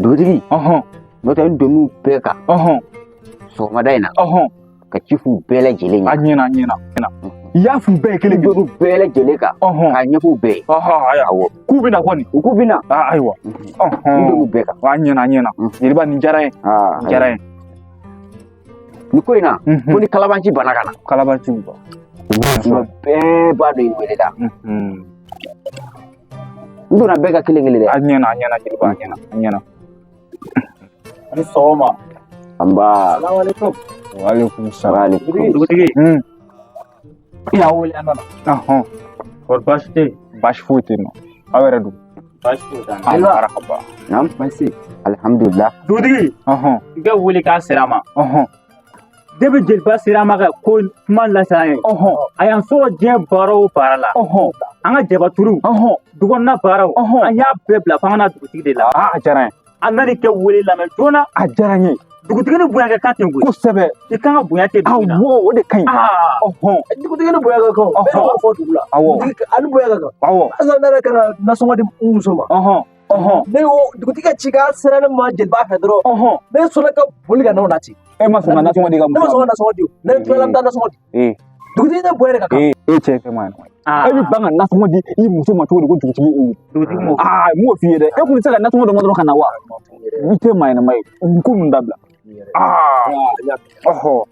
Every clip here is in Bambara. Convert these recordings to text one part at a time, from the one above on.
Dugutigi, Ɔhɔn. N'o tɛ n donn'u bɛɛ kan sɔgɔmada in na ka ci f'u bɛɛ lajɛlen A ɲɛna. ɲɛna, a ɲɛna. I y'a f'u bɛɛ ye kelen N kelen. donn'u bɛɛ lajɛlen kan k'a ɲɛf'u bɛɛ ye. Ɔhɔn, ayiwa. Awɔ. K'u bɛna kɔni. U k'u bɛna. Aa, ayiwa. N donn'u bɛɛ kan. A ɲɛna, a ɲɛna. Jeliba, nin diyara n ye. Nin diyara n ye. Nin ko in na, ko ni kalabanci banna ka na. Kalabanci ba. Sinon bɛɛ b'a dɔn i welela. N donna bɛɛ ka kelen kelen dɛ. A ɲɛna, a ɲɛna, jeliba, a ɲɛna, a ɲɛna. Ani sɔgɔma. Nba. Salaamaaleykum. Waaleykum salam. Waaleykum. Dugutigi. I y'an wele, an nana. Kɔri baasi tɛ yen? Baasi foyi tɛ yen nɔ. Aw yɛrɛ dun? Baasi foyi t'an na. An marhaba. Naam. Baasi. Alhamdulillah. Dugutigi. I ka wele k'a sera a ma. Depuis jeliba sera an ma ka ko kuma lase an ye. A y'an sɔrɔ diɲɛ baara o baara la. An ka jabaturu. Dukɔnɔna baaraw. An y'a bɛɛ bila fo an ka na dugutigi de la. Aa, a diyara n ye. An nana kɛ wele lamɛn joona. A diyara n ye. Dugutigi ni bonya ka kan ten koyi. Kosɛbɛ. I kan ka bonya tɛ dugu in na. Awɔ, o de ka ɲi. Dugutigi ni bonya ka kan o. Bɛɛ b'a fɔ dugu la. Dugutigi ani bonya ka kan. Asa ne yɛrɛ kan ka nasɔngɔ di n muso ma. Ne y'o dugutigi ka cikan sera ne ma jeliba fɛ dɔrɔn. Ne sɔnna ka boli ka n'o nati. E ma sɔn ka nasɔngɔ di i ka Ne ma muso sɔn ma? ka nasɔngɔ di o. Ne tilala, n bɛ taa nasɔngɔ di. Dugutigi ne bonya de ka kan. Ee, e cɛ tɛ maa ye. Aa. E bɛ ban ka nasɔngɔ di i muso ma cogo di ko dugutigi e wele? Dugutigi m'o fɔ. Aa, m'o f'i ye dɛ. E kun tɛ se ka nasɔngɔ dɔ ma dɔrɔn ka na wa? I tɛ maa ɲɛnama ye. Nin ko ninnu dabila. Aa, ɔhɔ.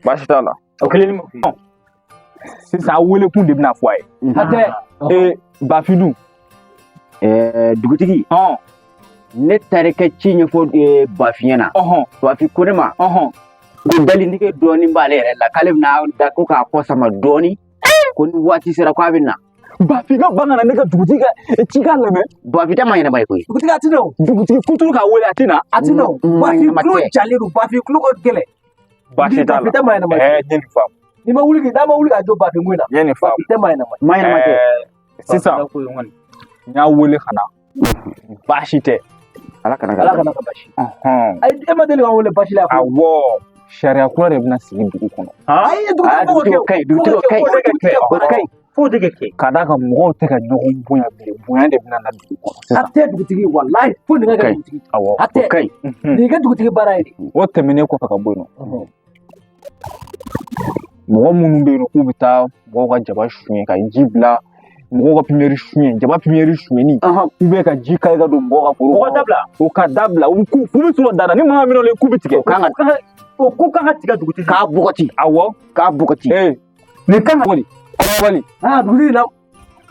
Baasi t'a la. O kelen ni m'o f'i ye. Sisan, a wele kun de bɛna fɔ a ye. A tɛ. Ee, Bafi dun? Dugutigi, ne taara i ka ci ɲɛfɔ Bafi ɲɛna. Bafi ko ne ma ko dalinige dɔɔnin b'ale yɛrɛ la, k'ale bɛna da ko k'a kɔ sama dɔɔnin, ko ni waati sera k'a bɛ na. Bafi ka ban ka na ne ka dugutigi ka cikan lamɛn. Bafi tɛ maa ɲɛnama ye koyi. Dugutigi, a ti na o. Dugutigi kuturu k'a wele, a tɛ na. A ti na o. Bafi Ɲɛnama tulo tɛ. jalen don. Bafi tulo ka gɛlɛn. Baasi t'a la. Bafi tɛ maa ɲɛnama ye. Ɛɛ, n ye nin faamu. N'i ma wuli k'i n'a ma wuli ka jɔ Bafi ko in na. N ye nin faamu. Bafi tɛ maa ɲɛnama ye. Maa ɲɛnama tɛ. Ɛɛ, sisan Ko in kɔni. n y'a wele ka na. Baasi tɛ. Ala kana Ala ka kana ka basi. Ayi, e ma deli k'an wele basi la. Awɔ. Sariya kura de bɛna sigi dugu kɔnɔ. Ayi, Aa, dugutigi fo dugutigi, o ka ɲi, dugutigi, o ka ɲi. o O ka ɲi. Fo de ka kɛ. Ka d'a kan mɔgɔw tɛ ka ɲɔgɔn bonya bilen. Bonya de bɛna na dugu kɔnɔ A sisan. tɛ dugutigi, walayi, fo nin ka kɛ Ka ɲi. dugutigi. Awɔ. A O tɛ. ka ɲi. Nin kɛ dugutigi baara ye de. O tɛmɛnen kɔfɛ ka bɔ yen nɔ, mɔgɔ minnu bɛ yen nɔ k'u bɛ taa mɔgɔw ka jaba suɲɛ ka ji bila mɔgɔw ka pipiniyɛri suɲɛ, jaba pipiniyɛri suɲɛni, u bɛ ka ji kari ka don mɔgɔw ka foro Mɔgɔ kɔnɔ. dabila. O ka dabila. U ku fu bɛ sɔrɔ da la ni maa min ye k'u bɛ tigɛ. O kan ka O ko kan ka tigɛ, dugutigi. K'a bɔgɔti. Awɔ. K'a bɔgɔti. Ee, nin kan ka wali wali. Aa, dugutigi la.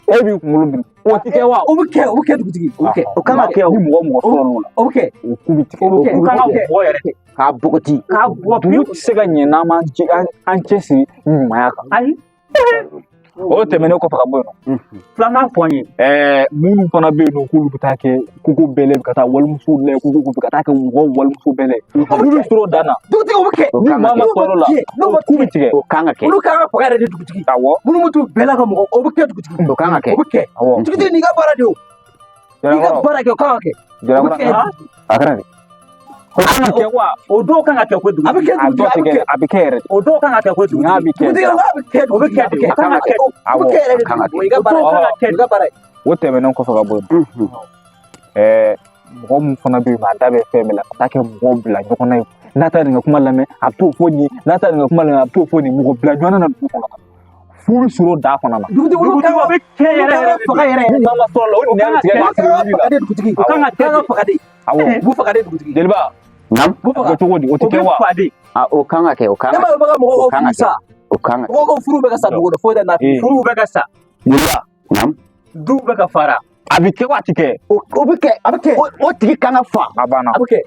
E b'i kunkolo biri, o ti kɛ wa? O bɛ kɛ, o bɛ kɛ dugutigi, o bɛ kɛ. O kan ka kɛ o. Ni mɔgɔ mɔgɔ sɔrɔ l'o la, O bɛ kɛ. o ku bɛ tigɛ. O bɛ kɛ. O kan ka bɔ yɛrɛ. K'a bɔgɔti. K'a bɔ. Dugu tɛ se ka ɲɛ n'an m'an cɛsiri ɲumanya kan. Ayi. O tɛmɛnen kɔfɛ ka bɔ yen nɔ, Filanan fɔ n ye. Ɛɛ, minnu fana bɛ yen nɔ k'olu bɛ taa kɛ koko bɛlɛ, ka taa walimuso lajɛ koko kɔfɛ, ka taa kɛ mɔgɔw walimuso bɛlɛ, olu bɛ sɔrɔ dan na. Dugutigi, o bɛ kɛ. O Ni kan maa ka ma kɛ. sɔrɔ la, N'o ma o ku bɛ tigɛ. O kan ka kɛ. Olu kan ka faga yɛrɛ de, dugutigi. Minnu bɛ t'u bɛɛ la ka mɔgɔ, o bɛ kɛ dugutigi. O kan ka kɛ. O bɛ kɛ. Dugutigi, n'i ka baara de o. N'i ka Jalakɔrɔ baara kɛ, o kan ka kɛ. O bɛ Jalakɔrɔ kɛ. A kɛra de, o kan ka kɛ wa? O dɔw kan ka kɛ ko A bɛ dugutigi. kɛ A dugutigi, dɔw a tɛ bɛ kɛ kɛ. A bɛ kɛ yɛrɛ de. O dɔw kan ka kɛ ko N'a dugutigi. bɛ kɛ. Dugutigi, a bɛ kɛ. O bɛ kɛ de. O kan ka kɛ. O bɛ kɛ yɛrɛ de A kan ka dugutigi. O y'i ka O baara dɔw ye. kan ka kɛ. O y'i ka baara ye. O tɛmɛnen kɔfɛ ka bɔ yen, ɛɛ, mɔgɔ min fana bɛ yen nɔ, a da bɛ fɛn bɛɛ la ka taa kɛ mɔgɔw bila ɲɔgɔn na ye, n'a taara nin ka kuma lamɛn, a bɛ t'o fɔ nin ye, n'a taara nin ka kuma lamɛn, a bɛ t'o fɔ nin ye, mɔgɔ bila ɲɔgɔn na dugu kɔnɔ, fu bɛ sɔrɔ da fana na. Dugutigi, olu kan Dugutigi, o ka bɛ kɛ olu yɛrɛ kan yɛrɛ ka de. faga yɛrɛ Ni yɛrɛ. maa ma sɔrɔ la, o O nɛn kan bɛ ka tigɛ kɛ. k'a Olu siri kan ka yiri la. faga de, dugutigi. O kan ka U kan kɛ ka de. faga de. Awɔ. U b'u faga de, dugutigi. Jeliba. Naam. U b'u O faga. bɛ cogo di? O O tɛ kɛ bɛ wa? fa de. Ah, o kan ka kɛ. O kan Ne ka ma kɛ. ye, u bɛ ka mɔgɔw O ka kan ka furu sa. O kan ka kɛ. Mɔgɔw ka furu bɛ ka sa dugu kɔnɔ, foyi tɛ n'a Ee. Furuw bɛ ka sa. Jeliba. Naam. Duw bɛ ka fara. A bɛ kɛ wa, a tɛ kɛ? O bɛ kɛ. A bɛ kɛ. O tigi kan ka fa. A banna. A bɛ kɛ.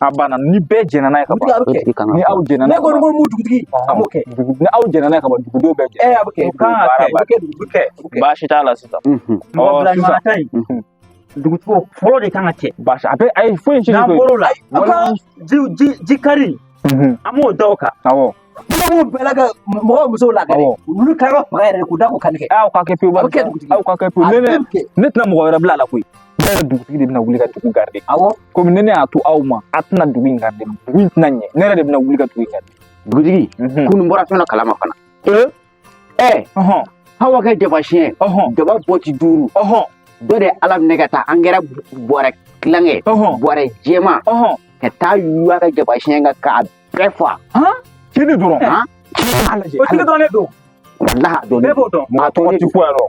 A banna. Ni bɛɛ jɛnna n'a ye ka Dugutigi, ban. a O bɛ kɛ. tigi kan ka Ni fa. aw jɛnna Ne n'a ye ka kɔni ban. ko mun, dugutigi, a b'o kɛ. Ni aw jɛnna n'a ye ka ban, dugudenw bɛɛ jɛnna. Ɛ, a bɛ kɛ. O kan ka kɛ. A bɛ kɛ, dugutigi. O bɛ kɛ. A bɛ kɛ. Baasi t'a la sisan. Mɔgɔ Ɔ, bila sisan. ɲɔgɔn na ta in. Dugutigi, o fɔlɔ de kan ka kɛ. Baasi a bɛ, ayi, foyi si N'an tɛ to yen. bɔr'o la, A ka ji kari, an b'o da o kan. Awɔ. Minnu bɛɛ la ka mɔgɔw musow lakari, olu kan ka faga yɛrɛ de, k'u da ko kan kɛ. Aw ka kɛ pewu. A bɛ kɛ, dugutigi. Aw ka kɛ pewu. A Ne bɛɛ bɛ kɛ. ne tɛna mɔgɔ wɛrɛ bila a la koyi. Ne yɛrɛ dugutigi de bɛna wuli ka dugu garder. Awɔ. Komi ne y'a to aw ma, a tɛna dugu in garder, dugu in tɛna ɲɛ, ne yɛrɛ de bɛna wuli ka dugu in garder. Dugutigi, kunun bɔra fɛn dɔ kalama fana. Ɛ, Hawa kɛ jaba siɲɛ. Jaba bɔti 5. Dɔ de ye Ala minɛ ka taa angɛrɛ bɔrɛ tilankɛ bɔrɛ jɛman ka taa yuwa ka jaba siɲɛ kan k'a bɛɛ fa. Kini dɔrɔn. O tigi dɔnnen don. Walahi a dɔnnen Bɛɛ b'o dɔn. Mɔgɔ tɔgɔ ti fɔ yan nɔ.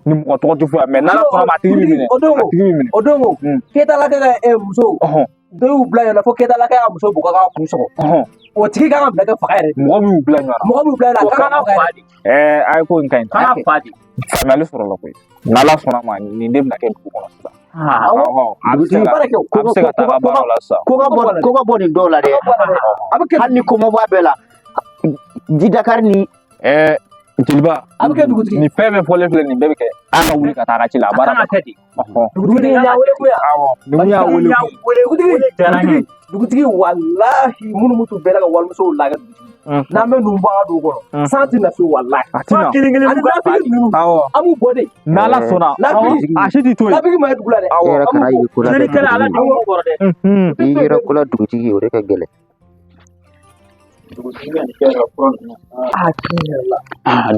Ni mɔgɔ tɔgɔ ti fɔ yan, mais n'Ala sɔnna ma a tigi b'i minɛ. O don A tigi b'i minɛ. O don ko Keyitalakɛ ka muso dɔw y'u bila ɲɔgɔn na fo Keyitalakɛ y'a muso bugɔ k'a kun sɔgɔ. O tigi kan ka bila kɛ faga yɛrɛ. Mɔgɔ min y'u bila ɲɔgɔn na. Mɔgɔ min y'u bila ɲɔgɔn na, a kan ka faga yɛrɛ. A ye ko in ka ɲi. Kan ka fa de. Faamuyali sɔrɔla koyi. N'Ala sɔnna ma nin de bɛna kɛ dugu kɔnɔ sisan. A bɛ se ka Baara kɛ a bɛ se ka taa ka baara la sisan. Ko ka bɔ nin dɔw la dɛ. A bɛ kɛ Hali ni ko ma bɔ a bɛɛ la. Jidakari ni. Jeliba. A bɛ kɛ dugutigi. Nin fɛn bɛɛ fɔlen filɛ nin bɛɛ bɛ kɛ. An ka wuli ka taa a ka ci la a baara. A kan ka kɛ de. Dugutigi y'a wele koyi. Awɔ. Numu y'a wele koyi. Dugutigi walahi minnu bɛ t'u bɛɛ la ka walimusow lagɛ dugutigi. N'an bɛ ninnu bɔ an ka dugu kɔnɔ. San tɛ na fiyewu walahi. A tɛ na. Kelen kelen Ani nafigi ninnu. Awɔ. An b'u bɔ de. N'Ala sɔnna. A si tɛ to yen. Nafigi ma ye dugu la dɛ. Awɔ. E yɛrɛ kana y'i ko la dɛ Ala dugutigi. denw kɔrɔ dɛ. N'i yɛrɛ ko la dugutigi o de ka gɛlɛn.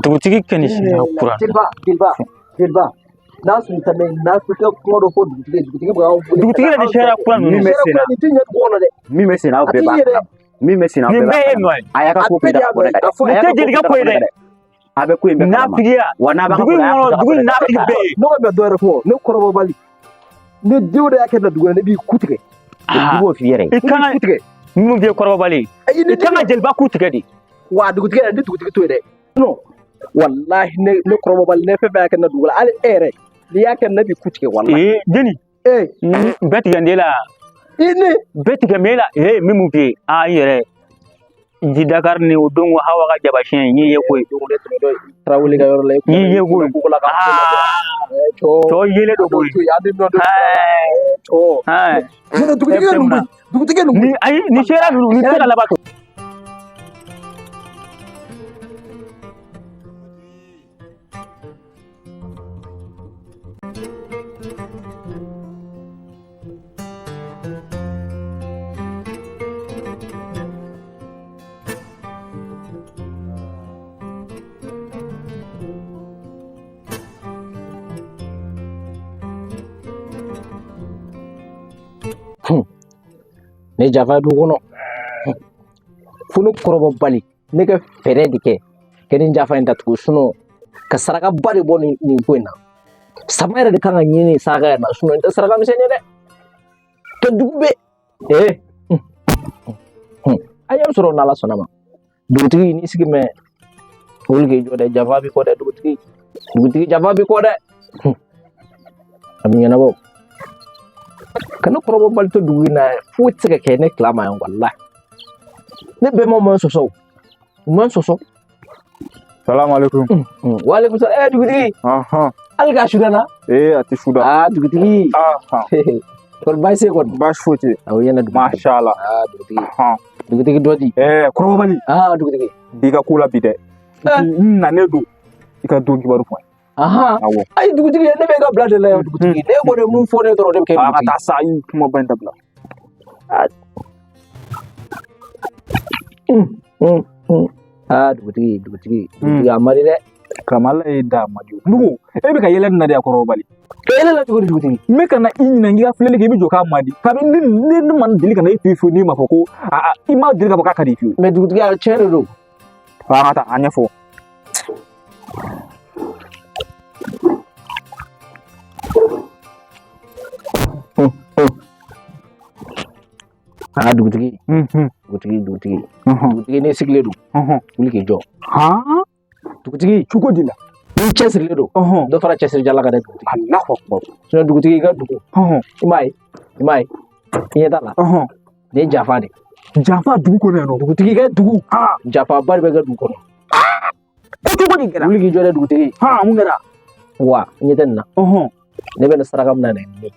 Dugutigi kɛ nin siɲɛ kura. Jeliba n'a sɔrɔ i tɛ mɛn n'a fɔ i ka kuma dɔ fɔ dugutigi ye, dugutigi bɛ k'aw wele. Dugutigi yɛrɛ ni sariya kura ninnu Min bɛ sen na. Nin tɛ ɲɛ dugu kɔnɔ dɛ. Min bɛ sen na aw A bɛɛ tɛ b'a ɲɛ dɛ. kalama. Min bɛ sen na aw Nin bɛɛ b'a bɛɛ ye kalama. nɔ ye. A y'a ka A ko bɛɛ de bɛɛ y'a nɔ ye. da A fɔ Nin a y'a tɛ ka ko Jelika bɛɛ ko ye da dɛ. A bɛ ko in bɛɛ kalama. Nafigiya. Wa n'a b'a ka Dugu ko in la, a y'a kɔnɔ, kuta ka dugu in bɔ dɛ. nafigi bɛɛ ye. Ne kɔni bɛ dɔ wɛrɛ fɔ, ne kɔrɔbɔbali. Ni denw de y'a kɛ na dugu la, ne b'i ku tigɛ. I b'o f'i yɛrɛ ye. I kan Ku ka tigɛ. minnu f'i ye kɔrɔbɔbali. Ayi, I kan ka jeliba ku tigɛ de. Wa dugutigi yɛrɛ, ne dugutigi to yen dɛ. Non. Walahi ne kɔrɔbɔbali, ne fɛn fɛn y'a kɛ na dugu la, hali e yɛrɛ, n'i y'a kɛ ne b'i ku tigɛ walahi. Ee jeni. Bɛɛ tigɛ n la. I ne. Bɛɛ tigɛ m'e la. Ee min mun f'i ye. Aa i yɛrɛ. Ji Dakar ni o don ko Hawa ka jaba siɲɛ n y'i ye koyi. Tarawele ka yɔrɔ la. N y'i ye koyi. Cɔ yelen don koyi. Dugutigi ye numu ye. Dugutigi ye numu ye. Ni ayi ni sera ninnu ni tɛ ka laban to. Ne jafa dugu kɔnɔ fo ne kɔrɔbɔbali ne ka fɛɛrɛ de kɛ ka nin jafa in datugu sinɔn ka sarakaba de bɔ nin ko in na. Sama yɛrɛ de kan ka ɲini saraka yɛrɛ na sinɔn n tɛ saraka misɛnnin ye dɛ. Ka dugu bɛɛ a ɲɛ bɛ sɔrɔ n'Ala sɔnna ma. Dugutigi n'i sigi mɛ wuli k'i jɔ dɛ, jafa b'i kɔ dɛ dugutigi. Dugutigi jafa b'i kɔ dɛ. A bɛ ɲɛnabɔ. Ka ne kɔrɔbɔbali to dugu in na foyi tɛ se ka kɛ ne tila ma yan walahi. Ne bɛnbaw ma n sɔsɔ o. U ma n sɔsɔ. Salamu aleykum. Waaleykum salam. Dugutigi. Hali k'a suda na. A tɛ suda. Aa dugutigi. Kɔri baasi tɛ kɔni. Baasi foyi tɛ yen. Awɔ ɲɛna dugutigi. Masha Allah. Aa dugutigi. Dugutigi dɔ di. Kɔrɔbɔbali. Aa dugutigi. B'i ka ko la bi dɛ. N nanen don i ka don kibaru fɔ n ye. Awɔ. Ayi dugutigi ne bɛ i ka bila de la yan dugutigi. Ne kɔni ye mun fɔ ne dɔrɔn de bɛ kɛ A ka dugutigi. taa sa i kumaba in dabila. Aa dugutigi dugutigi dugutigi a man di dɛ. Karamɔgɔ ye da ma di. Nugu e bɛ ka yɛlɛ nin na de a kɔrɔbɔbali. Ka yɛlɛ la cogo di dugutigi? N bɛ ka na i ɲininka k'i ka filɛli kɛ i bɛ jɔ k'a man di. Kabini ne ma deli ka na e fɛ yen fiyewu n'i ma fɔ ko i ma deli ka fɔ k'a ka di fiyewu. Mais dugutigi a tiɲɛ de don. An ka taa a ɲɛfɔ. Aa dugutigi. Dugutigi dugutigi. Dugutigi ne sigilen don. Wuli k'i jɔ. Dugutigi. Cogo di la? Ni cɛsirilen don. Dɔ fara cɛsirijala kan dɛ dugutigi. Alahu akubar. Sinon dugutigi i ka dugu. I m'a ye. I m'a ye. I ɲɛ t'a la. Nin ye jafa de. Jafa dugu kɔnɔ yan nɔ. Dugutigi ka dugu. Jafaba de bɛ ka dugu kɔnɔ. Ko cogo di kɛra? Wuli k'i jɔ dɛ dugutigi. Mun kɛra? Wa i ɲɛ tɛ nin na. Ne bɛ nin saraka min na nin ye.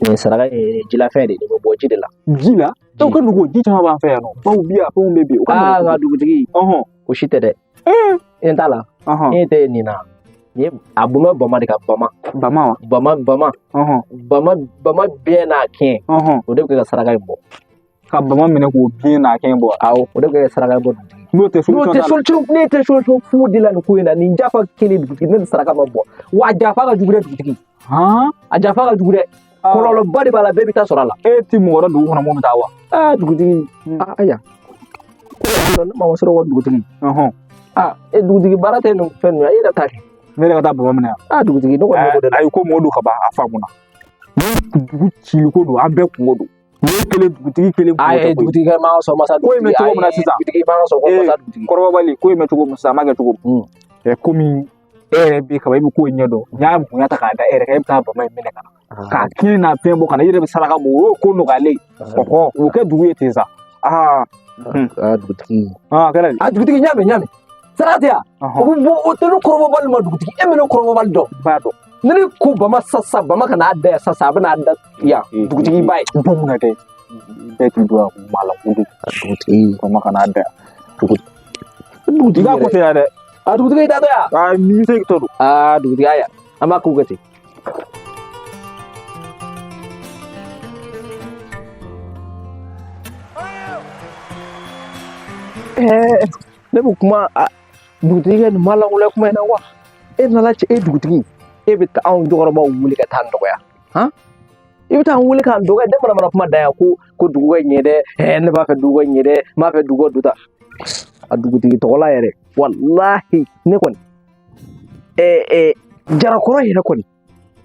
Nin saraka ye jilafɛn de ye, nin bɛ bɔ ji de la. Ji la? O ka nɔgɔn, ji caman b'an fɛ yan nɔ. Baw bi yan, fɛnw bɛ yen. O ka nɔgɔn. Nka dugutigi. O si tɛ dɛ. I ɲɛ t'a la. I ɲɛ tɛ nin na. Nin ye a bɔn bɛ bama de kan, bama. Bama wa? Bama, bama. Bama, bama biyɛn n'a kɛn. O de bɛ kɛ ka saraka in bɔ. Ka bama minɛ k'o biyɛn n'a kɛn bɔ. Awɔ, o de bɛ kɛ ka saraka in bɔ dugutigi. N'o tɛ solution N'o tɛ solution, ne tɛ solution foyi de la nin ko in na. Nin jafa kelen dugutigi, ne ni saraka ma bɔ. Wa a jafa ka jugu dɛ dugutigi. A jafa ka jugu dɛ. Kɔlɔlɔba de b'a la, bɛɛ bɛ taa sɔrɔ a la. E ti mɔgɔ wɛrɛ dugu kɔnɔ mun bɛ taa wa? Aa dugutigi, aa ayiwa. Ne ma sɔrɔ ko dugutigi. Aa e dugutigi baara tɛ nin fɛn ninnu ye, e yɛrɛ t'a kɛ. Ne yɛrɛ ka taa bama minɛ yan. Aa dugutigi, ne kɔni b'o de la. Ayi ko mɔgɔ don ka ban, a faamuna. Dugu cili ko don, an bɛɛ kungo don. Ne kelen dugutigi kelen kungo tɛ koyi. Dugutigi kɛ man sɔn masa dugutigi. Ko in bɛ cogo min na sisan. Dugutigi man sɔn ko masa dugutigi. Kɔrɔbabali, ko in bɛ cogo min sisan, a ma kɛ cogo min. Komi e yɛrɛ bɛ kaban, e bɛ ko in ɲɛ dɔn. N y'a bonya ta k'a da e yɛrɛ kan, e bɛ taa bama in minɛ ka na. K'a kin n'a fɛn bɔ ka na, i yɛrɛ bɛ saraka bɔ, o y'o ko nɔgɔyalen ye. O kɛ dugu ye ten sa. Aa dugutigi. A kɛra di? A dugutigi, ɲa mɛn, ɲa mɛn. Saraka tɛ yan. O bɛ bɔ o tɛ ne kɔrɔbɔbali ma dugutigi. E bɛ ne kɔrɔbɔbali dɔn. B'a dɔn. Ni ne ko bama sisan, bama ka n'a da yan sisan, a bɛ n'a da yan dugutigi b'a ye. Don min na dɛ, bɛɛ k'i don a kun maa la ko don. Dugutigi. Bama ka n'a da yan. Dugutigi I b'a ko tɛ yan dɛ. A dugutigi i da tɔ yan. Aa ni se tɔ don. Aa dugutigi a yan. An b'a k'u kɛ ten. Ne bɛ kuma dugutigi ka nin ma lankolon kuma in na wa? E nana cɛ, e dugutigi, e bɛ taa anw cɛkɔrɔbaw wele ka taa n dɔgɔya. Han? I bɛ taa n wele k'an dɔgɔya, ne mana mana kuma da yan ko ko dugu ka ɲɛ dɛ, ne b'a fɛ dugu ka ɲɛ dɛ, n b'a fɛ dugu ka don tan. A dugutigi tɔgɔ la yɛrɛ, walahi ne kɔni, Jarakɔrɔ yɛrɛ kɔni, n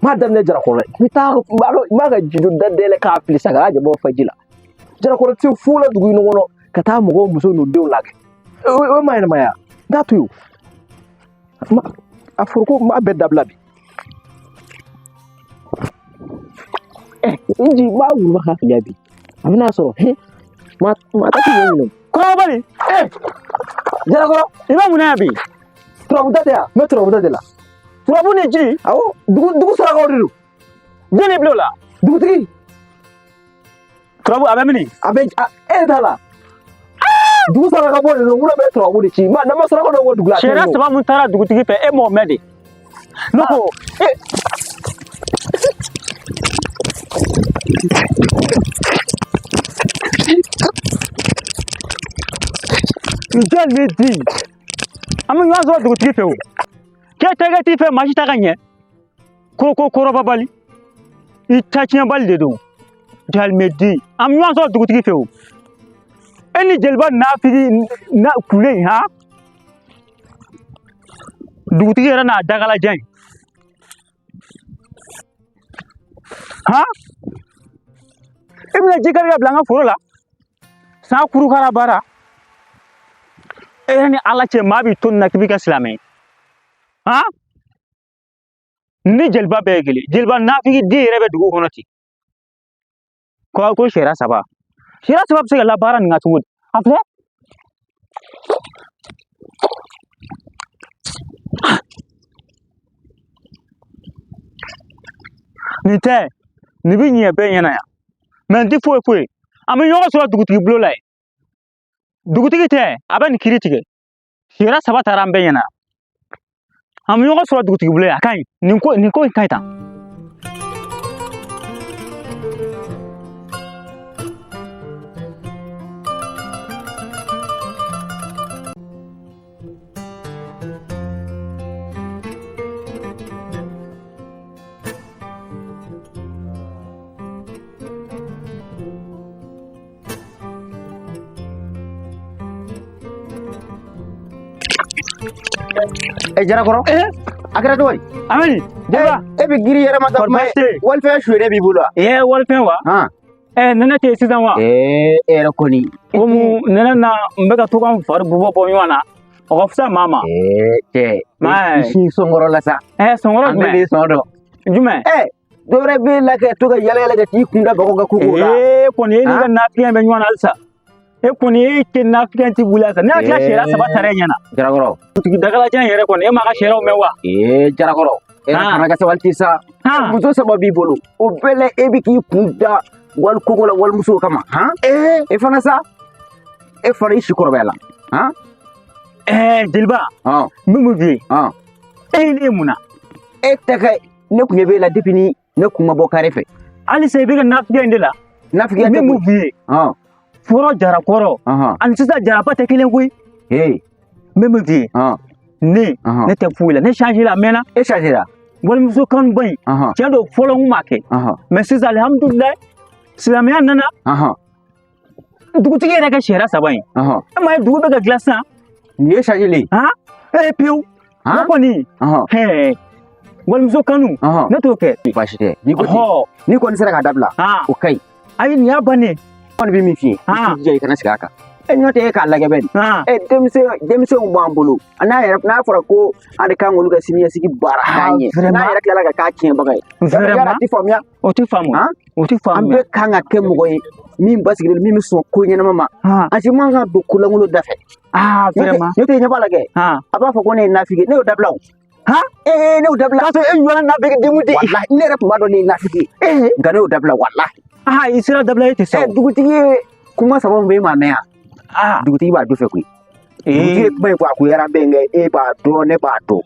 m'a daminɛ Jarakɔrɔ la, n bɛ taa n b'a ka jidon da dayɛlɛ k'a fili sa k'a jama fa ji la. Jarakɔrɔ tɛ se fu la dugu in kɔnɔ ka taa mɔgɔw muso n'u denw lagɛ. O ma ɲɛnamaya, n t'a to yen. A foroko n b'a bɛɛ dabila bi. N ji n b'a wuluba k'a fili bi. A bɛna sɔrɔ maa maa ta tɛ ɲɛ. Kɔrɔbali. Jarakɔrɔ. I bɛ mun na yan bi? Turabu da tɛ yan, n bɛ turabu da de la. Turabu ni ji? Awɔ, dugu sarakaw de don. Jɔn de bila o la? Dugutigi. Turabu a bɛ min? A bɛ e t'a la. Dugu saraka bɔ de don, minnu bɛ turabu de ci. N'an ma saraka dɔ bɔ dugu la. Sariya saba mun taara dugutigi fɛ, e m'o mɛn de. Ne ko e. Jɔn bɛ di? An bɛ ɲɔgɔn sɔrɔ dugutigi fɛ o. K'e terikɛ t'i fɛ, maa si t'a ka ɲɛ. Ko ko kɔrɔbabali. I ta tiɲɛbali de don. Jalimɛdi. An bɛ ɲɔgɔn sɔrɔ dugutigi fɛ o. E ni jeliba nafigi na kule in ha? Dugutigi yɛrɛ n'a dagalajan in. Ha? E bɛna ji kari ka bila an ka foro la? San kurukara baara. E yɛrɛ ni Ala cɛ, maa b'i to nin na k'i b'i ka silamɛ ye. Ha? Ni jeliba bɛɛ ye kelen. Jeliba nafigi den yɛrɛ bɛ dugu kɔnɔ ten. Ko ko sariya saba. Sariya saba bɛ se ka labaara nin kan cogo di? A filɛ. Nin tɛ, nin bɛ ɲɛ bɛɛ ɲɛna yan. Mɛ n tɛ foyi foyi. An bɛ ɲɔgɔn sɔrɔ dugutigi bulon la yen. Dugutigi tɛ, a bɛ nin kiiri tigɛ. Sariya saba taara an bɛɛ ɲɛna. An bɛ ɲɔgɔn sɔrɔ dugutigi bulon a ka ɲi. Nin ko in ka ɲi tan. Jarakɔrɔ, a kɛra cogo di? Amani, jeliba. E bɛ girin yɛrɛ ma taa kuma ye. Walifɛn suyɛn b'i bolo wa? Walifɛn wa? Nɛnɛ tɛ yen sisan wa? E yɛrɛ kɔni. Komi nɛnɛ na n bɛ ka to ka n fari bɔ bɔ ɲɔgɔn na, o ka fisa maa ma. Cɛ, i sin sɔnkɔrɔ la sa. Sɔnkɔrɔ jumɛn? An bɛɛ de sɔn dɔn. Jumɛn? Dɔ wɛrɛ b'e la kɛ to ka yala yala ka t'i kun da baga ka koko la. Kɔni e n'i ka nafigiya bɛ ɲɔgɔn na halisa. E kɔni e tɛ nafigiya ti wuli halisa. Ne hakili la sariya saba taara e ɲɛna. Jarakɔrɔ. Dugutigi dagalajan yɛrɛ kɔni e m'a ka sariyaw mɛn wa? Jarakɔrɔ. E fana ka sabali ten sa. Muso saba b'i bolo. O bɛɛ la e bɛ k'i kun da wali koko la walimuso kama. Han? E fana sa. E fana i si kɔrɔbaya la. Han? Jeliba. N bɛ mun f'i ye? E ye ne ye mun na? E tɛ kɛ ne kun ɲɛ b'e la depuis ni ne kun ma bɔ kare fɛ. Halisa i bɛ ka nafigiya in de la. Nafigiya tɛ koyi. N bɛ mun f'i ye? Fɔlɔ Jarakɔrɔ ani sisan Jaraba tɛ kelen koyi. N bɛ mun f'i ye? Ne tɛ foyi la, ne changé la a mɛnna. E changé la? Walimuso kanu ba in tiɲɛ don fɔlɔ n kun b'a kɛ mais sisan alihamudulilayi silamɛya nana dugutigi yɛrɛ kɛ sariya saba in e m'a ye dugu bɛ ka dilan sisan nin ye changé han ee pewu ne kɔni hɛɛ walimuso kanu ne t'o kɛ baasi tɛ n'i ko ten n'i kɔni sera k'a dabila o ka ɲi ayi nin y'a bannen kɔni bɛ min f'i ye i k'i jija i kana segin a kan e ɲɔ tɛ e k'a lajɛ bɛ nin e denmisɛnw b'an bolo n'a yɛrɛ n'a fɔra ko an de kan k'olu ka siniɲɛsigi baara k'a ɲɛ n'a yɛrɛ tilala ka k'a tiɲɛbaga ye vraiment a tɛ faamuya o tɛ faamu o tɛ an faamu bɛɛ kan ka kɛ mɔgɔ ye min basigilen min bɛ sɔn ko ɲɛnama ma an si man ka don kolankolon da fɛ vraiment n'o tɛ ɲɛ b'a la kɛ a b'a fɔ ko ne ye nafigi ne y'o dabila o ee ne y'o dabila k'a sɔrɔ e ɲɔgɔnna nafigi denw tɛ walahi ne yɛrɛ tun b'a dɔn ne ye nafigi ye nka ne y'o dabila walahi i sera dabila e tɛ sa o dugutigi ye kuma saba min bɛ e ma mɛn yan dugutigi b'a du fɛ koyi dugutigi ye kuma in fɔ a ko yɛrɛ bɛ kɛ e b'a dɔn ne b'a dɔn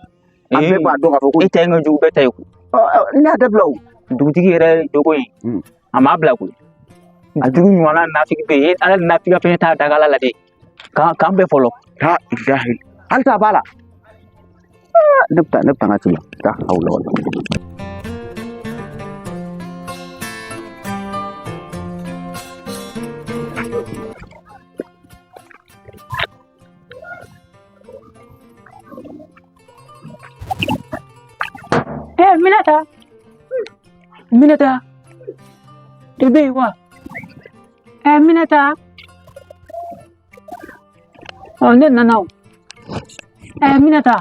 an bɛɛ b'a dɔn k'a fɔ ko e ta in ka jugu bɛɛ ta ye koyi ne y'a dabila o dugutigi yɛrɛ jogo in a m'a bila koyi a jugu ɲɔgɔnna nafigi bɛ yen ala nafigi fɛn t'a dagala la dɛ k'an bɛɛ fɔlɔ ha ilahi hali t'a b'a la ne bɛ taa ne bɛ taa n ka ci la taa aw la wala Eh, Minata. Minata. I bɛ yen wa? Eh, Minata. Ɔ, ne nana o. Eh, Minata.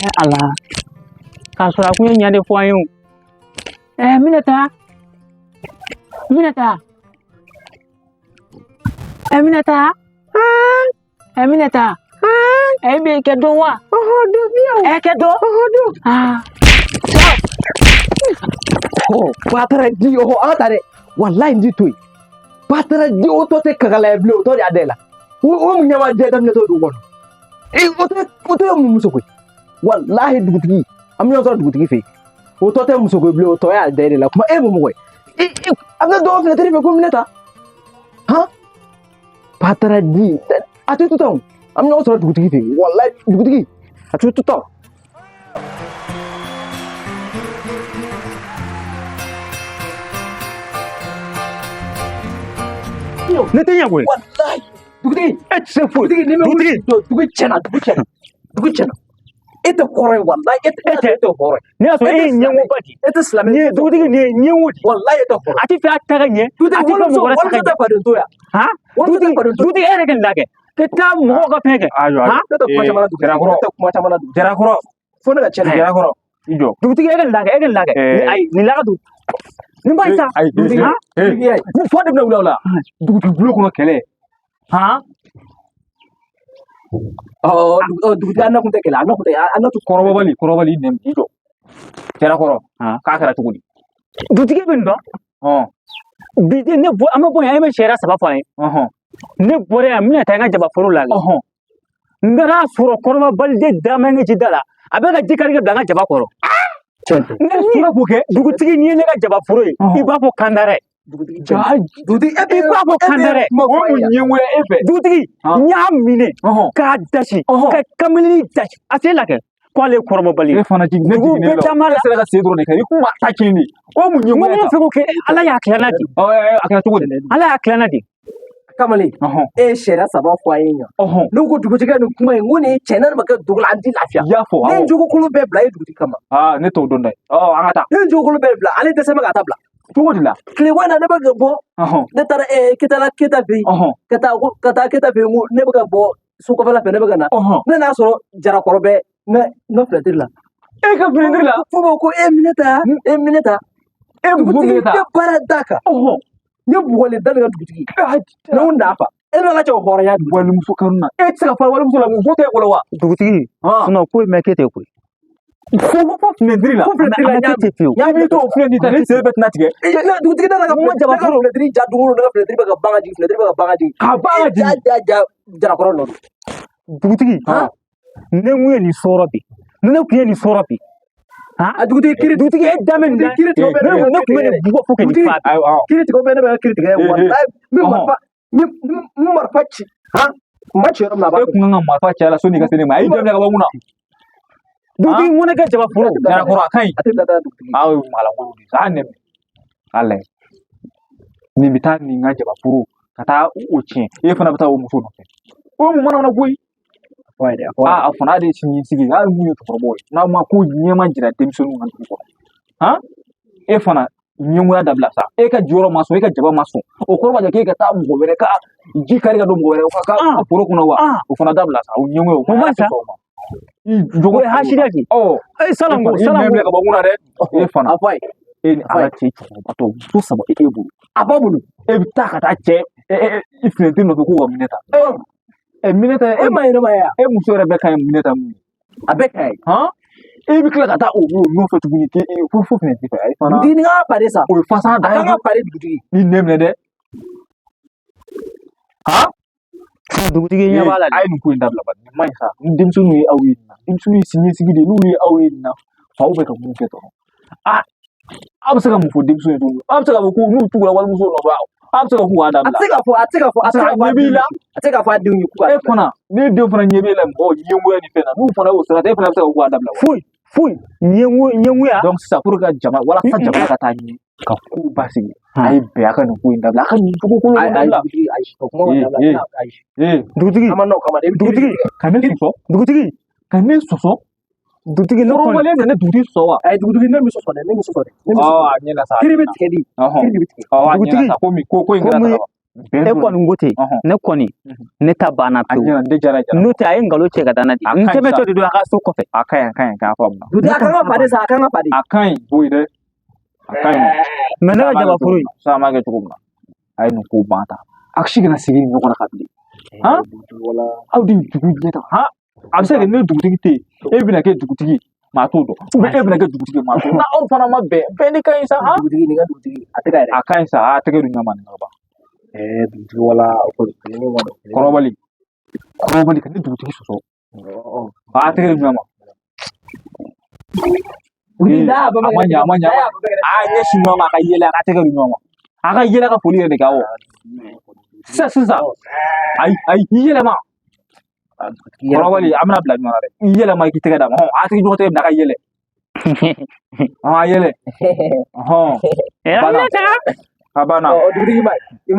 Eh, Ala. K'a sɔrɔ a kun ye ɲa de fɔ an ye o. Eh, Minata. Minata. Eh, Minata. Eh, Minata. Eh, bɛ kɛ dɔn wa? Eh, kɛ dɔn? Ah. Batara di ɔhɔ an ka taa dɛ walayi n ti to yen batara di o tɔ tɛ kagala ye bilen o tɔ de y'a da la o mun ɲama jɛ daminɛ t'o dugu kɔnɔ ee o tɔ ye mun muso koyi walahi dugutigi an bɛ ɲɔgɔn sɔrɔ dugutigi fɛ yen o tɔ tɛ muso koyi bilen o tɔ y'a da de la kuma e mun mɔgɔ ye e a bɛ dɔgɔ fenêtre fɛ ko minɛ ta han batara di a tɛ to tan o an bɛ ɲɔgɔn sɔrɔ dugutigi fɛ yen walayi dugutigi a tɛ to tan. Ne tɛ ɲɛ koyi. Walayi dugutigi e tɛ se foyi. Dugutigi ni bɛ wuli dugu tiɲɛna dugu tiɲɛna dugu tiɲɛna e tɛ kɔrɔ ye walayi e tɛ e tɛ hɔrɔn ye. Ne y'a sɔrɔ e ye ɲɛngoba di. E tɛ silamɛ. Nin ye dugutigi nin ye ɲɛngo di. Walayi e tɛ hɔrɔn. A tɛ fɛ a ta ka ɲɛ. A tɛ fɛ mɔgɔ wɛrɛ ta ka walimuso tɛ ɲɛ. faden to yan. Han? Walimuso tɛ faden to. Dugutigi e yɛrɛ ka nin lajɛ. Ka taa mɔgɔw ka fɛn kɛ. Ayiwa. Han? Ne tɛ kuma caman na dugutigi. Jarakɔrɔ. Ne tɛ kuma caman na dugutigi. Jarakɔrɔ. Fo ne ka tiɲɛni kɛ. Jarakɔrɔ. I jɔ. Dugutigi e ka nin lajɛ e ka nin lajɛ. Ayi nin laka dun. Nin ba in sa. Ayi Dugutigi han? Ni fa de bɛna wuli aw la. Dugutigi bulon kɔnɔ kɛlɛ. Han? Ɔ dugutigi an na kun tɛ kɛlɛ an na kun tɛ an na tun. Kɔrɔbɔbali kɔrɔbɔbali nɛm i jɔ. Jarakɔrɔ. K'a kɛra cogo di? Dugutigi bɛ nin dɔn. Bi de ne bɔ an bɛ bɔ yan e bɛ sariya saba fɔ an ye. Ne bɔra yan n bɛna taa n ka jabaforo la. N taara sɔrɔ kɔrɔbabali de da mɛ ji da la a bɛ ka ji kari ka bila n ka jaba kɔrɔ. Ne sɔrɔ k'o kɛ dugutigi n'i ye ne ka jabaforo ye i b'a fɔ kandara. Dugutigi dugutigi i b'a fɔ kandara. O mun ɲɛngoya e fɛ. Dugutigi n y'a minɛ k'a dasi ka kameleni dasi a se la kɛ k'ale ye kɔrɔbɔbali ye. E fana jigin ne Dugu jiginnen bɛɛ caman la. E sera ka sen dɔrɔn de kɛ i kun b'a ta tiɲɛ de. O mun N ko ɲɛngoya n ta. fɛ k'o kɛ Ala y'a tila n'a di. A kɛra cogo di? Ala y'a tila n'a di. Kamalen e ye sariya saba fɔ an ye ɲa. Ne ko dugutigi ka nin kuma in ko nin ye tiɲɛ n'a ma kɛ dugu la an ti lafiya. I y'a fɔ Ne ye jogokolo bɛɛ bila e dugutigi kama. Aa ne t'o dɔn dɛ. An ka taa. Ne ye jogokolo bɛɛ bila ale dɛsɛ bɛ ka taa bila. Cogo di la? Tile ko in na ne bɛ ka bɔ. Ne taara Ketala Keta fɛ yen. Ka taa Keta fɛ yen ko ne bɛ ka bɔ so kɔfɛla fɛ ne bɛ ka na. Ne n'a sɔrɔ Jarakɔrɔ bɛ ne n ka fenêtre la. E ka fenêtre la? Fo ko e minɛ ta e minɛ ta. E dugutigi ne baara d'a kan. Ne bugɔlen da ne ka dugutigi. Ne ko n'a fa. E nana cɛ o hɔrɔnya dugutigi. Walimuso kanu na. E tɛ se ka fara walimuso la muso t'e bolo wa? Dugutigi. Sinon ko in ma kɛ ten koyi. Fo fenêtre la. Fo fenêtre la a ma kɛ ten fiyewu. I b'i to o fenêtre ta ne sen bɛɛ tɛna tigɛ. Dugutigi nana ka jabaforo fenêtre ja don o don ne ka fenêtre bɛ ka ban ka jigin fenêtre bɛ ka ban ka jigin. Ka ban ka jigin. Ja ja ja Jarakɔrɔ nɔ don. Dugutigi. Ne kun ye nin sɔrɔ bi. Ne kun ye nin sɔrɔ bi. A dugutigi kiri dugutigi e da min na kiri tigɛ ne kun bɛ nin bugɔ fo ka nin fa. Kiri tigɛ bɛ ne bɛ ka kiri tigɛ walayi n bɛ marifa n bɛ marifa ci han n ma ci yɔrɔ min na a b'a E kun kan ka marifa ci a la sɔnni i ka se ne ma a y'i daminɛ ka bɔ mun na. Dugutigi ŋɔnɛ kɛ jaba foro. Jarakɔrɔ a ka ɲi. A tɛ bila taa dugutigi. Aw ye malankolon de ye sa, a nɛmɛ. A lajɛ. Nin bɛ taa nin ka jaba foro ka taa o tiɲɛ, e fana bɛ taa o muso nɔfɛ. O ye mun mana ko ye? A fana de ye siniɲɛsigi ye, hali mun ye cɛkɔrɔbaw ye, n'aw ma ko ɲɛma jira denmisɛnninw na dugu kɔnɔ. Han? E fana ɲɛngoya dabila sa, e ka jɔyɔrɔ ma sɔn, e ka jaba ma sɔn, o kɔrɔ b'a jira k'e ka taa mɔgɔ wɛrɛ ka ji kari ka don mɔgɔ wɛrɛ ka foro kɔnɔ wa? O fana dabila sa, o ɲɛngoya o ma sa. I jogo O ye hasidiya de ye. Ɔ. Ee salanko I salanko. nɛn minɛ ka bɔ n kunna dɛ. E fana. A fɔ a ye. E ni Ala cɛ cɛkɔrɔbatɔ muso saba e bolo. A b'a bolo. E bɛ taa ka taa cɛ i finɛtiri nɔfɛ k'u ka minɛ ta. Minɛ ta E ma yɛrɛ ma ye e muso yɛrɛ bɛɛ ka ɲi minɛ ta mun ye. A bɛɛ ka ɲi. Han? E bɛ tila ka taa o nɔfɛ tuguni k'e fo finɛtiri fɛ. Ayi fana. Dugutigi ni ka pare sa. O ye fasa A dan ye. kan ka pare dugutigi. Ni nɛn minɛ dɛ. Han? Dugutigi ɲɛ b'a la A ye nin ko in dabila bani, nin man ɲi sa. Ni denmisɛnninw ye aw ye nin na, denmisɛnninw ye siniɲɛsigi de ye, n'olu ye aw ye nin na, faw bɛ ka mun kɛ dɔrɔn. Aw bɛ se ka mun fɔ denmisɛnw ye tuguni? Aw bɛ se k'a fɔ ko n'u tugura walimuso nɔfɛ, aw bɛ se ka k'u k'a A dabila. tɛ se k'a fɔ, a tɛ se k'a fɔ, a tɛ se k'a fɔ ɲɛ b'i la. A tɛ se k'a fɔ a denw ye k'u k'a E fana, ne denw fana ɲɛ b'e la mɔgɔw ɲɛngoya ni fɛn na, n'u fana y'o sira ta, e fana bɛ se ka k'u k'a dabila wa? Foyi foyi ɲɛngoya. Donc sisan pour que jama walasa jamana ka taa ɲɛ, ka kow basigi, a ye bɛn a ka nin ko in dabila, a ka nin jogo kolon in dabila. Ayi, ayi, o kuma ma dabila. Ayi. Dugutigi. An ma n'o kama dɛ. Dugutigi. Ka ne sɔsɔ. Dugutigi. Ka ne sɔsɔ. Dugutigi ne kɔni. Kɔrɔbɔlen tɛ ne dugutigi sɔsɔ wa? Ayi, dugutigi ne min sɔsɔ dɛ, ne min sɔsɔ dɛ. Ne min sɔsɔ. A ɲɛna sa. Kiri bɛ tigɛ di. Kiri de bɛ tigɛ. A ɲɛna sa, komi ko in kɛra tan. E kɔni ko ten, ne kɔni, ne ta banna A pewu. ɲɛna, ne jara jara. N'o tɛ a ye nkalon cɛ ka da ne di. N tɛmɛtɔ de don a ka so kɔfɛ. A ka ɲi, a ka ɲi, k'a faamu. Dugutigi a kan ka pare sa, a kan ka pare. A ka ɲi, boyi dɛ. A ka ɲi. Mɛ ne ka jaba foro in. Sisan an b'a kɛ cogo min na, a ye nin ko ban ta. A si kana segin ɲɔgɔn na ka bilen. Han? Aw de ye dugu ɲɛ ta. Han? A bɛ se ka kɛ ne dugutigi tɛ yen, e bɛna kɛ dugutigi ye, maa t'o dɔn. Ou bien e bɛna kɛ dugutigi ye, maa t'o dɔn. N'aw fana ma bɛn, bɛn de ka ɲi sa. Han? Dugutigi nin ka dugutigi, a tɛ ka yɛrɛ. A ka ɲi sa, a tɛgɛ don ɲɔgɔn ma nin ka ban. Dugutigi wala o kɔni ne ma dɔn. Kɔrɔbali. Kɔrɔbali ka ne dugutigi sɔsɔ. A tɛgɛ don ɲɔgɔn ma. A ma ɲɛ, a ma ɲɛ. A ɲɛsin ɲɔgɔn ma, a ka yɛlɛ, a ka tɛgɛ don ɲɔgɔn ma. A ka yɛlɛ ka foli yɛrɛ de kɛ awɔ. Sisan sisan. Ayi ayi, i yɛlɛma. Kɔrɔbali, an bɛna bila ɲɔgɔn na dɛ. I yɛlɛma i k'i tɛgɛ d'a ma. A tigi ɲɔgɔn tɛgɛ minɛ a ka yɛlɛ. A yɛlɛ. Banna. A banna. Dugutigi i ma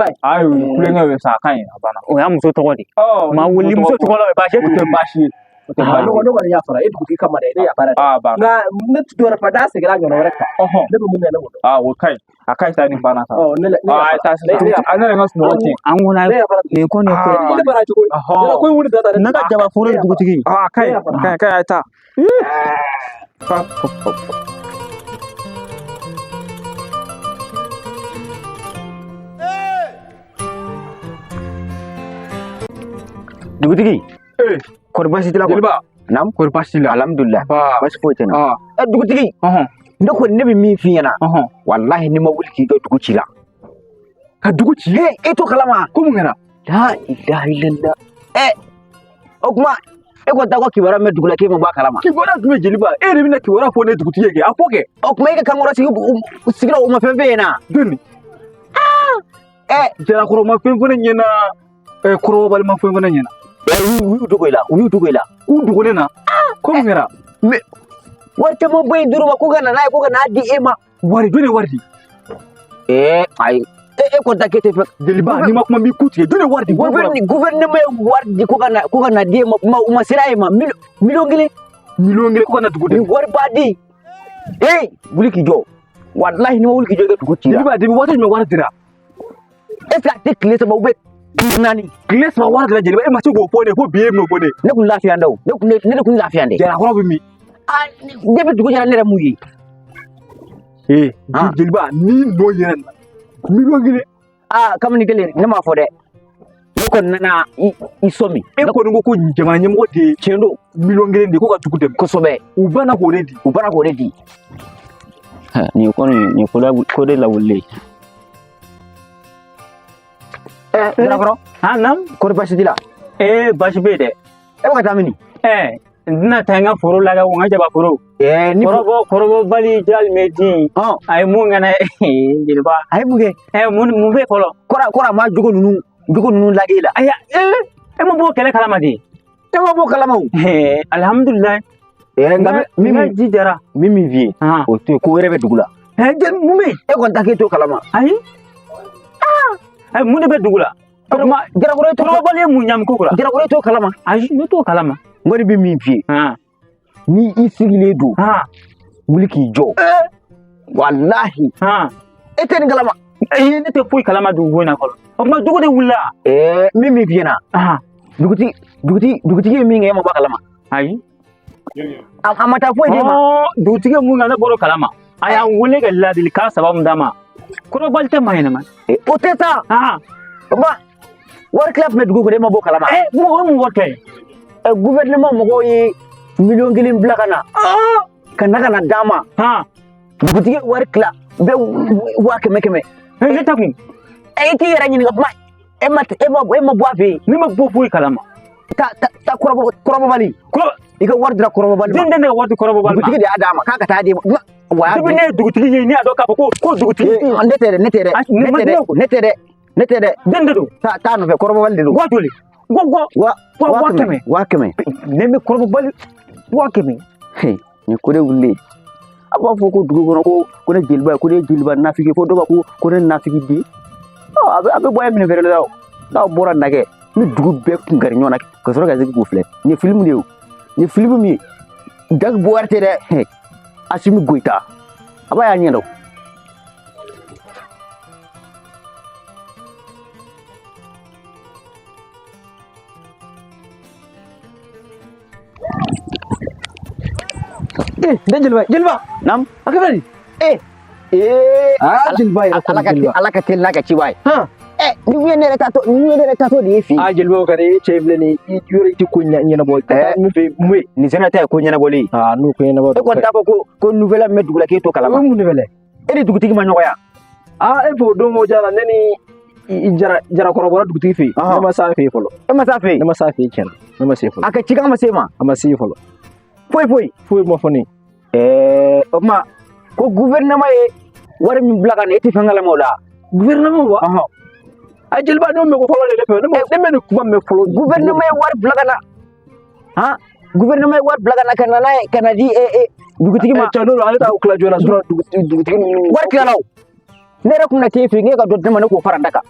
ye. Ayi, kulonkɛ bɛ sa, a ka ɲi, a banna. O y'a muso tɔgɔ de. Maa wuli muso tɔgɔ la o ye baasi ye. O tɛ baasi ye. Ne kɔni y'a fara e dugutigi kama dɛ, ne y'a baara dɛ. Nka ne tɛ dɔwɛrɛ fɔ, n'a seginna a ɲɔgɔnna wɛrɛ kan. Ne bɛ mun kɛ ne b'o dɔn. O ka ɲi. A ka ɲi sa, nin banna sa. Ne taa sisan. A ne yɛrɛ ka sunɔgɔ tiɲɛ. An kɔni nin kɔni ye ko ye. Ne bara cogo. Yala ko in wuli da dɛ. Ne ka jaba foro ye dugutigi. A ka ɲi, a ka ɲi, a ka ɲi, a ye taa. Dugutigi. Kɔri baasi t'i la kɔni? Jeliba. Naamu. Kɔri baasi t'i la? Alhamdulilah. Baasi foyi tɛ n na. Dugutigi. Ne kɔni ne bɛ min f'i ɲɛna. Walahi n'i ma wuli k'i ka dugu ci la. Ka dugu ci? E t'o kalama. Ko mun kɛra? La ilaha illallah. O kuma e ko taa ko kibaruya mɛn dugu la k'e ma bɔ a kalama. Kibaruya jumɛn jeliba? E yɛrɛ bɛna kibaruya fɔ ne dugutigi ye kɛ? A fɔ kɛ. O kuma e ka kankɔrɔ sigi sigira o ma fɛn f'e ɲɛna. Jɔnni? Jalakɔrɔ ma fɛn fɔ ne ɲɛna. Kɔrɔbali ma fɛn fɔ ne ɲɛna. U y'u dogo i la, u y'u dogo i la. U dogo ne na? Ko mun kɛra? Mais wari caman bɔ yen dir'u ma ko ka na n'a ye, ko ka n'a di e ma. Wari, jɔn ye wari di? Ayi. E kɔni ta k'e tɛ fɛ. Jeliba, n'i ma kuma n b'i ku tigɛ. Jɔn ye wari di? Gouvernement ye wari di ko ka na di e ma, u ma sera e ma. Miliyɔn kelen. Miliyɔn kelen ko ka na dugu dɛmɛ. Nin wari ba di. Wuli k'i jɔ. Walahi n'i ma wuli k'i jɔ i ka dugu ci la. Jeliba, depuis waati jumɛn wari dira? Est ce que a tɛ tile 3 ou bien 4? Tile 3 wari dira jeliba, e ma se k'o fɔ ne, fo bi e bɛn'o fɔ ne. Ne kun lafiya dɛ o. Ne de kun lafiya dɛ. Jalakɔrɔ bɛ min? Depuis dugu jɛra ne yɛrɛ m'u ye. Jeliba, ni nɔ yɛrɛ na. Miliyɔn kelen. Kamalen kelen, ne m'a fɔ dɛ. Ne kɔni nana i sɔmi. E kɔni ko ko jamana ɲɛmɔgɔ de ye. Tiɲɛ don. Miliyɔn kelen de ko ka dugu dɛmɛ. Kosɛbɛ. U banna k'o de di. U banna k'o de di. Nin kɔni nin ko de lawulilen. Jalakɔrɔ. Naam. Kɔri baasi t'i la? Baasi bɛ yen dɛ. E bɛ ka taa min? N tɛna taa n ka foro la dɛ, n ka jaba foro. Ni Kɔrɔbɔbali Jalmedi. A ye mun kɛ ne ye, jeliba. A ye mun kɛ? Mun bɛ fɔlɔ? Kɔrɔ a ma jogo ninnu lajɛ e la. Ayiwa, e ma bɔ kɛlɛ kalama de. E ma bɔ kalama o. Alihamudulilayi. Nka min ji jara min f'i ye o to yen, ko wɛrɛ bɛ dugu la. Mun bɛ yen? E kɔni ta k'e t'o kalama. Ayi. Mun de bɛ dugu la? Jarakɔrɔ e t'o kɔrɔbali ye mun ɲami ko la? Jarakɔrɔ e t'o kalama. Ayi, ne t'o kalama. N kɔni bɛ min f'i ye. Ni i sigilen don. Wuli k'i jɔ. Walahi. E tɛ nin kalama. Ne tɛ foyi kalama dugu ko in na fɔlɔ. O tuma dugu de wulila. Min f'i ɲɛna. Dugutigi ye min kɛ, e ma bɔ a kalama. Ayi. A ma taa foyi d'e ma. Dugutigi ye mun kɛ, ne bɔr'o kalama. A y'an wele ka ladilikan saba min d'a ma. Kɔrɔbali tɛ maa ɲɛnama. O tɛ sa. O tuma wari tila tun bɛ dugu kɔnɔ, e ma bɔ o kalama. Mɔgɔ mun wari tɛ? Gouvernement mɔgɔw ye 1,000,000 bila ka na. Ka na d'a ma. Dugutigi ye wari tila bɛɛ 100,000 100. Ne ta kun. E t'i yɛrɛ ɲininka kuma. E ma bɔ a fɛ yen. Ne ma bɔ foyi kalama. Ta kɔrɔbɔbali. I ka wari dira kɔrɔbɔbali ma. Den ne ka wari di kɔrɔbɔbali ma. Dugutigi de y'a d'a ma k'a ka taa d'e ma. Depuis ne ye dugutigi ye, ne y'a dɔn k'a fɔ ko dugutigi. Ne tɛ dɛ, ne tɛ dɛ. Ne tɛ dɛ. Ne tɛ dɛ. Den de don. Taa nɔfɛ kɔrɔbɔbali de don. Waa joli? 100,000. 100,000. Ne bɛ kɔrɔbɔbali 100,000. Nin ko de wulilen. A b'a fɔ ko dugu kɔnɔ ko ne jeliba, ko ne jeliba nafigi, ko dɔw b'a ko ne nafigi den. A bɛ bɔ a ye minɛ fɛrɛ la o. N'aw bɔra nɛgɛ, ni dugu bɛɛ kun kari ɲɔgɔn na ka sɔrɔ ka se k'u filɛ. Nin ye filimu de ye o. Nin ye filimu min ye. Jaki Buwari tɛ dɛ. Asimi Goyita. A b'a y'a ɲɛ dɔn. Ne jeliba. Naam. A kɛ di? Jeliba yɛrɛ kɔni. Ala ka teli n'a ka ciba ye. Ni ye ne yɛrɛ tatɔ, ni ye ne yɛrɛ tatɔ de ye f'i. Jeliba o kɛra e cɛ filɛ nin ye, i yɔrɔ i tɛ ko ɲɛnabɔ. Ka taa min fɛ mun ye? Nin sɛnɛ ta ye ko ɲɛnabɔlen ye. N'o ko ɲɛnabɔ. E kɔni t'a fɔ ko nouvelle min bɛ dugu la k'e t'o kalama. O ye mun nouvelle? E ni dugutigi ma ɲɔgɔn ya. E fɛ o don o jara ne ni Jarakɔrɔ bɔra dugutigi fɛ yen. Ne ma s'a fɛ yen fɔlɔ. E ma s'a fɛ yen? Ne ma s'a fɛ yen tiɲɛ na. Ne ma se fɔlɔ. A ka cikan ma se e ma? A ma se fɔlɔ. Foyi foyi. Foyi ma fɔ ne ye. O tuma ko gouvernement ye wari min bila ka na, e tɛ fɛn kalama o la. Gouvernement wa? Jeliba ne mɛn ko fɔlɔ de ne fɛ. Ne mɛ nin kuma mɛn fɔlɔ. Gouvernement ye wari bila ka na. Gouvernement ye wari bila ka na ka na n'a ye ka na di dugutigi ma. Cɛ n'o ale t'aw tila joona sinon dugutigi ninnu. Wari tilala o. Ne yɛrɛ kun na t'e fɛ yen, k'e ka dɔ di ne ma, ne k'o fara n da kan.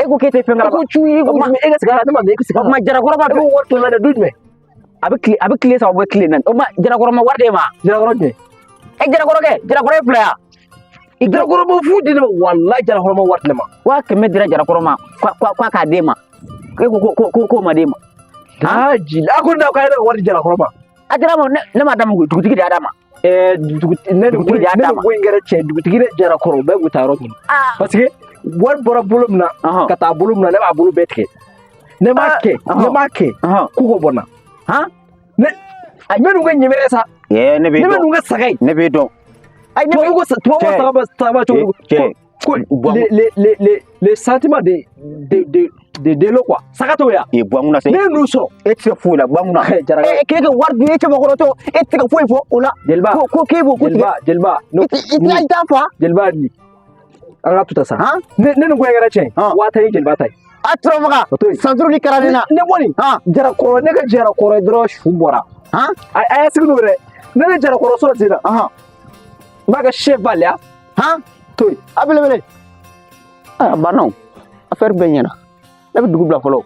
E ko k'e tɛ fɛn kalama. Ko cu i ko e ka segin a la, ne ma mɛn e ka segin a la. O tuma Jarakɔrɔ b'a E ko wari tilala dɛ, du jumɛn? A bɛ tile 3 bɔ tile 4. O tuma Jarakɔrɔ ma wari d'e ma. Jarakɔrɔ jumɛn? Jarakɔrɔ kɛ, Jarakɔrɔ ye fila ya. Jarakɔrɔ ma fu di ne ma, walahi Jarakɔrɔ ma wari di ne ma. 100,000 dira Jarakɔrɔ ma, k'a k'a d'e ma. E ko k'o ma d'e ma. Jeli, a ko ne k'a ye wari di Jarakɔrɔ ma. A dira ma, ne m'a d'a ma koyi, dugutigi de y'a d'a ma. Ne dugutigi de y'a d'a ma. Ne ko in kɛra cɛ, dugutigi ne Jarakɔrɔ bɛɛ k'u taa yɔrɔ ɲini. Parce que wari bɔra bolo min na, ka taa bolo min na, ne b'a bolo bɛɛ tigɛ. Ne m'a kɛ, ne m'a kɛ, k'u ko bɔ n na. Ne bɛ n'u ka ɲɛmɛrɛ sa. Ne bɛ dɔn. Ne bɛ n'u ka saga ye. Ne bɛ dɔn. Tubabu ko tubabu saga cogo ko le sentiment de de quoi. Saga t'o ya. Buwanguna ne ye n'u sɔrɔ. E tɛ se foyi la Buwanguna. K'e ka wari dun e cɛbakɔrɔtɔ, e tɛ se ka foyi fɔ o la. Jeliba. Ko k'e b'o ko tigɛ. Jeliba. I t'a fa. Jeliba ni an ka tuta sa. Ne nin ko in kɛra tiɲɛ. 10,000 ye jeliba ta ye. A tura maga. San duuru ni kara ne na. Ne kɔni. Jarakɔrɔ ne ka Jarakɔrɔ ye dɔrɔn su bɔra. A y'a sigi n'o ye dɛ. Ne ka Jarakɔrɔ sɔrɔ ten na. N b'a ka chef baliya. To yen. A belebele. A banna o. Affaire bɛɛ ɲɛna. Ne bɛ dugu bila fɔlɔ.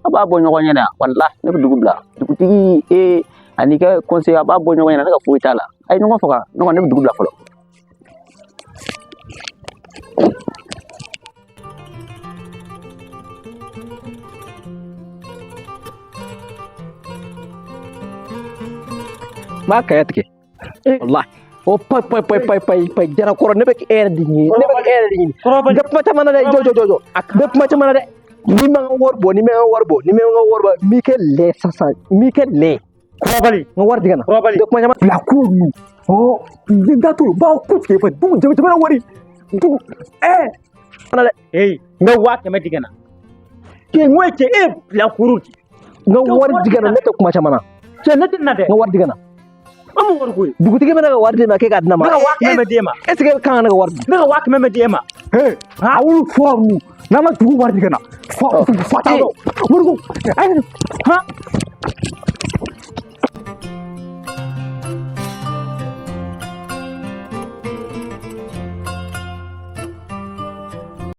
A b'a bɔ ɲɔgɔn ɲɛna walahi ne bɛ dugu bila. Dugutigi e ani ka conseiller a b'a bɔ ɲɔgɔn ɲɛna, ne ka foyi t'a la. A ye ɲɔgɔn faga, ne kɔni ne bɛ dugu bila fɔlɔ. N b'a kaya tigɛ. Walahi. O payi payi payi payi payi payi Jarakɔrɔ ne bɛ k'e yɛrɛ de ɲini. Ne bɛ k'e yɛrɛ de ɲini. N bɛ kuma caman na dɛ, jɔ jɔ jɔ jɔ. N bɛ kuma caman na dɛ. Ni ma n ka wari bɔ, ni ma n ka wari bɔ, ni ma n ka wari bɔ, n b'i kɛ lɛ sisan, n b'i kɛ lɛ. Kɔrɔbali. N ka wari di ka na. Kɔrɔbali. N bɛ kuma caman. Bila ko ninnu. N da t'o la, n b'aw ko tigɛ fɛ. Dugu jamana wari. Dugu. N bɛ 100,000 di ka na. Cɛ n ko cɛ e bila kuru di. N ka wari di ka na, ne tɛ kuma caman na. Cɛ ne tɛ na dɛ. N ka wari di ka na. An m'o wari ko ye. Dugutigi bɛ ne ka wari d'e ma k'e k'a di ne ma. Ne ka 100,000 bɛ d'e ma. Est ce que e kan ka ne ka wari di? Ne ka 100,000 bɛ d'e ma. A wolo fɔ ninnu. N'an ma dugu wari di ka na. Fa t'a dɔn. Wari ko.